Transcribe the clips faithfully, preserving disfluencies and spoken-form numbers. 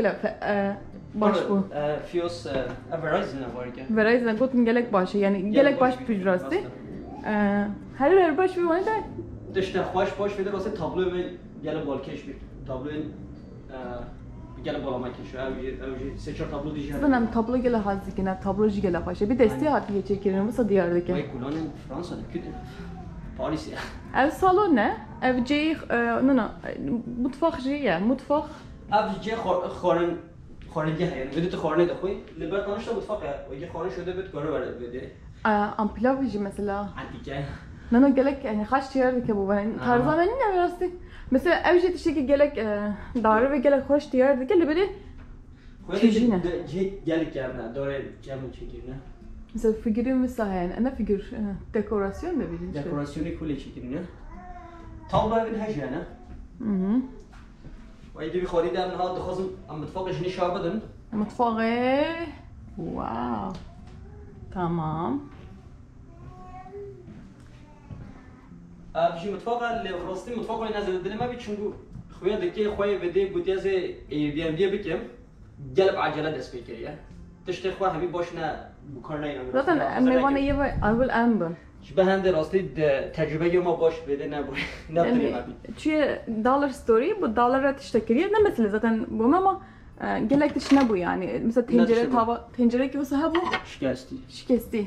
gelek fe- e, baş bû. E, Fios, e, ev Verizon e, warike. Verizon gotin gelek baş e, yani gelek baş bû rastî. E, Her her baş bû, wane de. Tiştê xweş baş vê de rastî tabloyê me gelek balkêş bî. Tabloyên, e, gelek bala me kêş. Ew jî, ew jî sê çar tablo dijî hene. Zaten em tablo gelek hez dikin, ev tablo jî gelek xweş e. Bir destî hatiye çêkirin, wisa diyar dike. Vay kulanên Fransa de, kudin. Paris ya. Ev salon ne? Ev cihê, e, no, no, e, mutfak jî ye, mutfak. Ev cihê xwar-, xwarin, xwaringeh e. Yani vê de tu xwarinê dixwî. Li ber tanişta mutfak e. Wekî xwarin şode bit, kare were vê de. E, em pilav jî mesela. Antîke. No, no, gelek, yani xweş diyar dike bu. Yani, tarza me nîne rastî. Mesela ev jî tiştekî gelek, e, dar ve gelek xweş diyar dike, li berê. Tijî ne? Cihê gelek germ e, darê germ û çekirine. Mesela figürün wisa hene, ne figür, e, dekorasyon da bilin. Dekorasyonê kulê çekirine. Tablo evin hejî hene. Hı hı. Vay, divî xwarî de em niha dixwazim em mitfaqê jinî şa bidin. Mutfağı. Wow. Tamam. Ev jî mitfaq e, lê rastî mitfaq wê ne zêde dilê me bî, çunku xuya dikê xwe yê vedê gotiye zê Airbnb bikim. Gelek acele dest pê kiriye. Tiştê xwe hemî baş ne, bi kar neynin. Zaten em mêvanê yê ve I will end them. Ji ber hende rastî de tecrübe yo ma baş vê de nebû. Ne dilê me bî. Çiye dollar story, bu dollar re tişte kiriye. Ne mesele zaten bu ama, e, gelek tişt nebû yani. Mesela tencere, tava, tencere ki wisa hebû. Şikestî. Şikestî.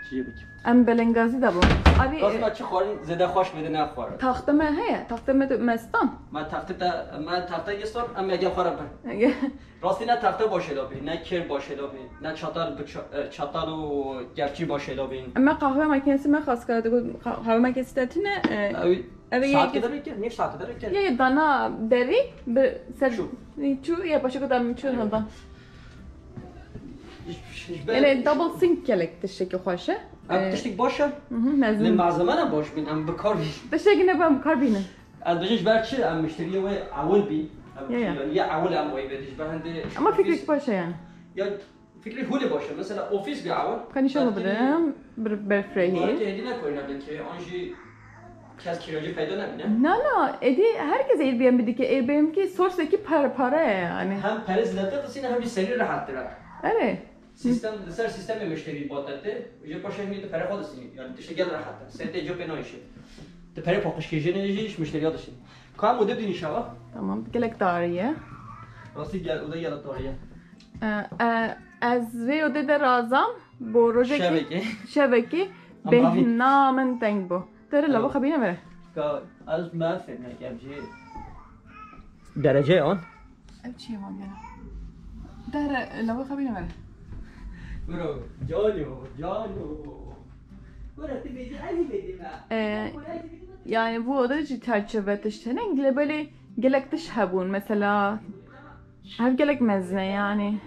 Çiye bikim. Em belengazî de bû. Abi, Rastî me çi xwarin zêde xweş vê de ne xwarin. Taxte me heye, taxte me mestan. Me taxte te, me taxte yê sor, em ege xwe re bin. Rastî ne taxte başê de bî, ne kêr başê de bî, ne çatal bi ça-, e, çatal û kepçî başê de bî. Me qahve makinesi me xas kare, digot, qa-, qahve makinesi te tune, e, Ew Ev saet yek- kadar bekle, ne saat kadar bekle. Ye dana derî bi ser Çû. Çû, ye başa kadar çû handan. Hiç, hiç ben- Yani double sink gelek tiştekî xweş e. Em tiştek baş e. Hı hı, Lê mezun. malzeme ne baş bin, em bi kar bî. Tiştekî ne ben kar bîne. Ez bijim ji ber çi, em müşteriye wê ewil bî. Em Ya, ya. yani ya ewil em wê bê, ji ber hende Ama ofis- fikrik baş e yani. Ya fikri hûlê baş e. Mesela ofis bî ewil. Kanîşa Belkî bidim, bir berfrehî. Belkî êdî ne koyna dikê, an jî kes kiracî peyda nebîne. Na, na, êdî herkes Airbnb dike. Airbnb ki sorseki para, para ye yani. Hem pere zêdetir disîne hem jî serî rehettir e. Erê. Sistem, li ser sistemê müşterî batete, ji paşê hingê tu pere xwe disînî. Yani tiştê gel rehet e. Sentê copê nayişê. Tu pere paqijkirînê jî ji müşteriya dişînî. Ka em ode dînî şava? Tamam, gelek tariye. Rastî gel, ode gel tariye. E, e, ez vê ode de razam, bo rojekê. Şevekê. Şevekê. Ama abi- Bêhna min teng bû. Dere lava xebîne vere. Ka ez me fêm nekem jî. Derece an. Ev çi ye van gene? Dere lava xebîne vere. Bro, cano, cano. Bro, tu bêjî ez ê bêjî me. Ee, Yani bu oda jî çerçeve tişt hene. Lê belê gelek tişt hebûn. Mesela hev gelek mezin e yani.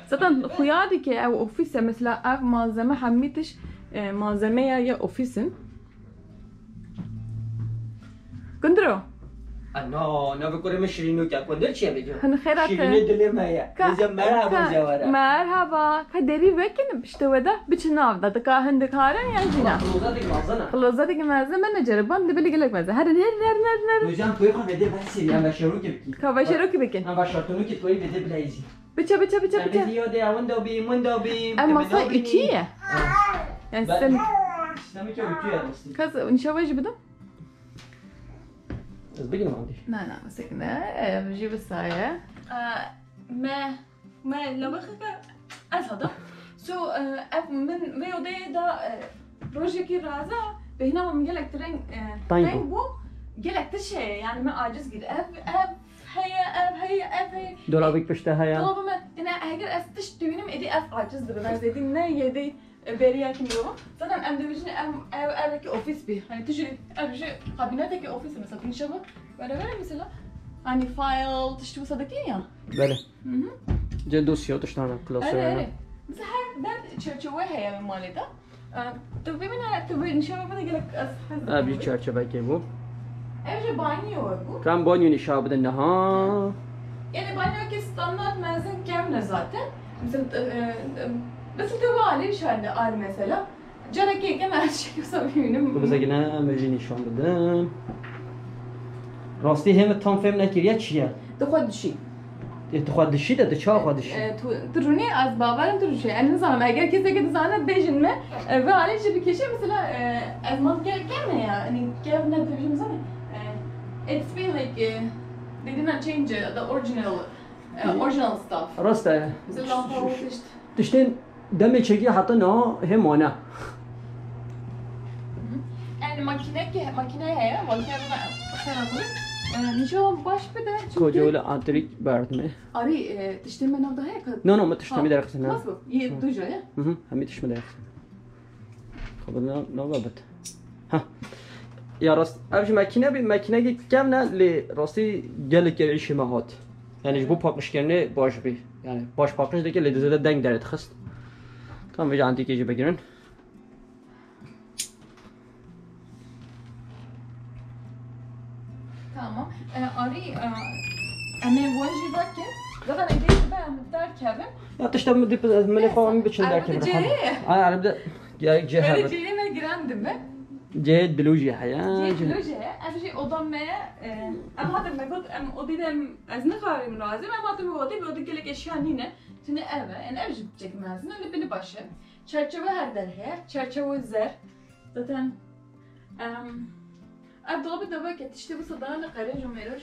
Zaten xuya dike ew ofîs e, mesela ev malzeme hemî tiş, e, malzemeya ya ofîs in. Gundiro. Ana, navê kurê min Şirînok e. Kundir çi ye vêca? Hin xêra te. Şirînê dilê me ye. Ka-, Vêca merhaba ka-, Cewera. Merhaba. Ka derî vekin, piştê we de biçin nav de. Dika hin dikarin ya jî ne? Klozetek mezin e. Klozetek mezin, min neceriban, li bilî gelek mezin. Herin, herin, herin, herin, herin. Hocam, koy xwe vede ben seri, em veşerokê bikin. Ka veşerokê bikin. Em veşartonokê koyê vede bileyzî. Biçe, biçe, biçe, biçe. Em ê ya de window bîm, window bîm. Em masa ütü ye. Yani sen... Sistemê ke ütü ye aslında. Kaz nişava jî bidim. Ez bigirim andî. Na, na, sekine. Em jî bi saye. Me, me lawexeke ez hadim. So, e, ev min vê odeyê da, e, rojekî raza, bêhna min gelek tireng, e, Teng teng bû. bû. Gelek tişt heye, yani me aciz kir. Ev, ev heye, ev heye, ev heye. Dolabik pişte heye. Dolabê me, yine eger ez tişt dibînim, êdî ev aciz dibim. Ez êdî ne yêdî, e, beriya kim dibim. Zaten em dibêjin ev, ev, ev ki ofîs bî. Hani tu jî, ev jî kabinetekî ofîs, mesela, tu nişe bî. Böyle, böyle, mesela, hani file, tişt wisa dikin ya. Belê. Hı hı. Cê dosya, tiştana, klasörana. Erê, erê. Mesela her, her çerçeve heye malê de. E, tu bibîne, tu bi nişan bide gelek ez hez Ha, bir dikim. çerçevekê bû. Ev jî banyo bû. Kan banyo nişan bide niha. Yani banyo ki standart mezin kevne zaten. Mesela, e, e, mesela tu alî şahide al mesela. Carekê kem her şey kısa bibînim. Bu bize yine mecî nişan bidin. Rastî hem tam fêm nekiriye çi ye? Di xwe dişî. E, tu xwe dişî de, tu çawa xwe dişî? E, tu, tu rûnî, ez bawerim tu rûşê. Ez nizanim, eger keseke dizane bêjin me, e, vê alî jî bikêşe, mesela, e, ez man ke-, kevne ya, yani kev ne dibêjim zane. E, it's been like, e, they did not change, uh, the original, uh, original stuff. Rast e. Mesela lampa û tişt. Tiştên demê çekî heta niha hê mane. Yani makine ki, makine heye, makine buna xera koy. E, nişan baş bide, çünkü Koca öyle antrik berdime. Arî, e, tiştê me nav da heye ka? No, no, me tiştê Ha, me derxistin, ha. Nasıl? Ye, Hı. duja ya? Hı hı, hemî tişt me derxistin. Xwe nav, nav bit. Ha. Ya rast, ev jî makine bî, makinekî kevne lê rastî gelek êşî me hat. Yani ji bo paqijkirinê baş bî. Yani baş paqij dike lê dizê de deng derê dixist. Tamam, vêca antîkê jî bigirin. Tamam. E, arî, e, em ê wan jî vekin. Zaten êdî dibe em derkevin. Ya tişta min dî, milê xwe em biçin Erebe derkevin. cihê. Ay, erebe de, gerek cihê Erebe hebe. cihê me giran dibe. Cihê dilû jî heye. Cihê Cihê dilû jî heye. Ev jî oda me ye. E, em hatin me got, em odî de em, ez nikarim lazim. Em hatin me got, odî gelek eşya nîne. Tune ev e. Yani ev jî çek mezin. Li bilî baş e. Çerçeve her der heye. Çerçeve zer. Zaten, em, ev dolabê de veke tiştê wisa dane qerêj û mêroj.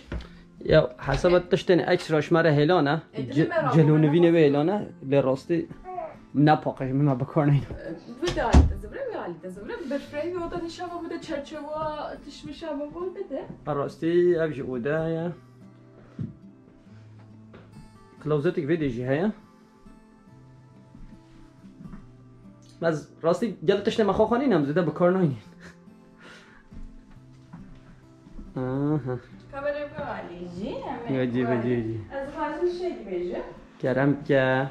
Ya, hesaba tiştên ekstra ji me re hêlan e. E, Ce-, dilê me ra celo bû, nivînê wê hêlan e. Lê rastî ne paqij, min me bi kar neyne. E, vê de alî te zivre, vê alî te zivre. Berfirehî oda nîşa me bide, çerçewa, tişt nîşa me bide. Rastî ev jî oda ye. Klozetik vê de jî heye. Ez rastî gelek tiştê me xwe xwe nînim, zêde bi kar nayîn. Aha. Kamerayê bialî jî, em ê Vecî, bialî. vecî, vecî. Ez dixwazim şêk bêjim. Kerem ke.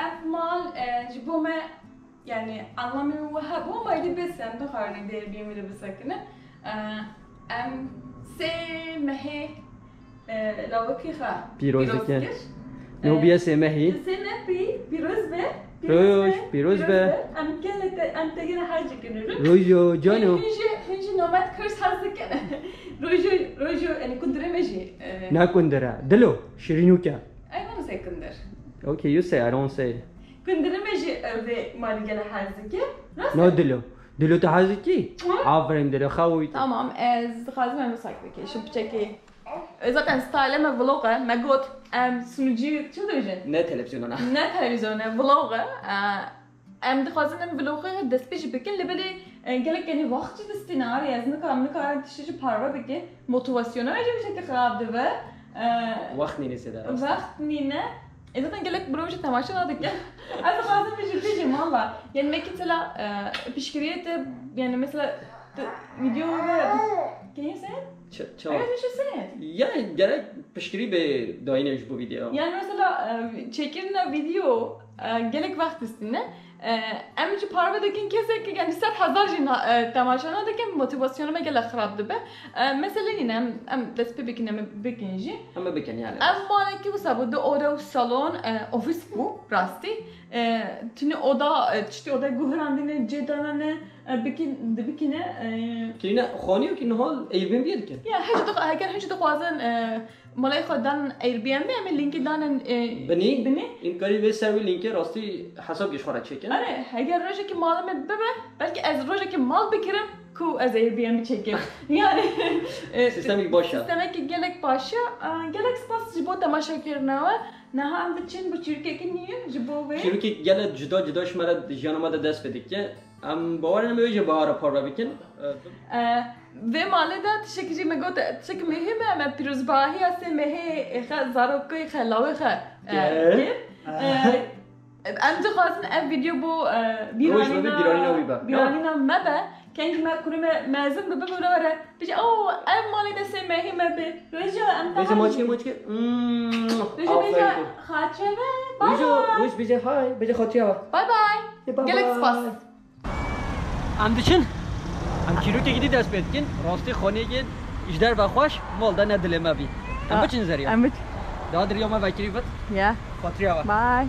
Ev mal, e, ji bo me, yani, anlamê wî hebû, ma êdî bes em dixwarin dêr bîn wî de bisekinin. E, em sê mehê E, lawikî xwe Pîroz pîroz dike. kir. Yo, E, biye sê mehî. Sê ne pî, pîroz be, pîroz Roj, be, pîroz pîroz be. be. Em gelê te, em te yine hacî kirin. Rojo, cano. Hûn jî, hûn jî nomad kurs hez dikin. Rojo, rojo, yani kundirê me jî, e, Ne kundire. Dilo, şirînûke. I don't say kundir. Okay, you say, I don't say. Kundirê me jî, e, vê malî gelê hez dike. Rast No e? Dilo. Dilo tu hez dikî? Hı? Aferin dilo, xew wî. Tamam, ez dixwazim em wisa bikêşim, piçekî. E, zaten style me vlog e, me got, em sunucî çi dibêjin? Ne televizyona ne. Ne televizyona, vlog e. E, em dixwazin em vlogê destpêkê bikin, lê belê, e, gelek, yani, wext jî distîne, arê ez nikarim, nikarim tiştê jî parve bikin. Motivasyona me jî bişekî xirab dibe. E, Wext nîne sêde rast. Wext nîne. E, zaten gelek birov jî temaşe nadikin. Ez dixwazim jî bêjim, valla. Yani, me mesela, e, piştgiriyê te, yani, mesela, te, video ve, can you say it? Ç- çawa? Eger tişt sê. Yani gerek piştgirî bê dayînê ji bo vîdeo. Yani mesela, e, çêkirina vîdeo, e, gelek wext distîne. E, em jî parve dikin kesek, yani ser hezar jî na-, e, temaşe nadikin, motivasyona me gelek xirab dibe. E, mesele nîne, em, em dest pê bikin, em bikin jî. Em bikin yani. Em malekî wisa bû, du oda û salon, e, ofîs bû, rastî. E, tune oda, e, tiştî oda guherandine, cê danane, e, bikin, dibikine, e, Kirîne xanî û ki niha Airbnb dikin. Ya, hiç dix-, eger hiç dixwazin, e, malê xwe dan Airbnb, em ê linkî danin, e, Binî? Binî. Em karî vê ser wî linkê rastî hesab jî xwe re çêkin. Are, eger rojekî malê me bibe, belkî ez rojekî mal bikirim ku ez Airbnb çêkim. Yani, e, Sistemekî baş e. Sistemekî gelek baş e. E, gelek spas ji bo temaşekirina we. Niha em diçin bi çîrokekî nî ji bo wê. Çîrokek gelek cuda cuda ji me re di jiyana me de dest pê dike. Em bawer in em ê wê jî bahara parve bikin. E, Vê malê de tiştekî jî me got, tiştekî muhîm e, me pîrozbahiya sê mehê xwe, zarokê xwe, lawê xwe, e, Gel. kir. E, em dixwazin ev vîdeo bo, e, Roj be bîranîna, bîranîna wî be. Bîranîna me be. Kengî me kurê me mezin bibe, bibire were. Bêje, "Oh, ev malê de sê mehê me be." Roja em Bêje tamam. Maçke, maçke. Mm, Bêje, bêje, aferin ku. Xaçe ve. Bye Roja, bye. Roj bêje hay, bêje xaçe ve. Bye bye. E, bye Gelek bye. Spas. Em diçin. Em çîrokekî dî dest pê dikin. Rastî xaniyekê ji derve xweş, mal de ne dilê me bî. Em Ha, biçin zeriya. Em biçin. Da diriya me vekirî vit. Ya. Xatirîya we. Bye.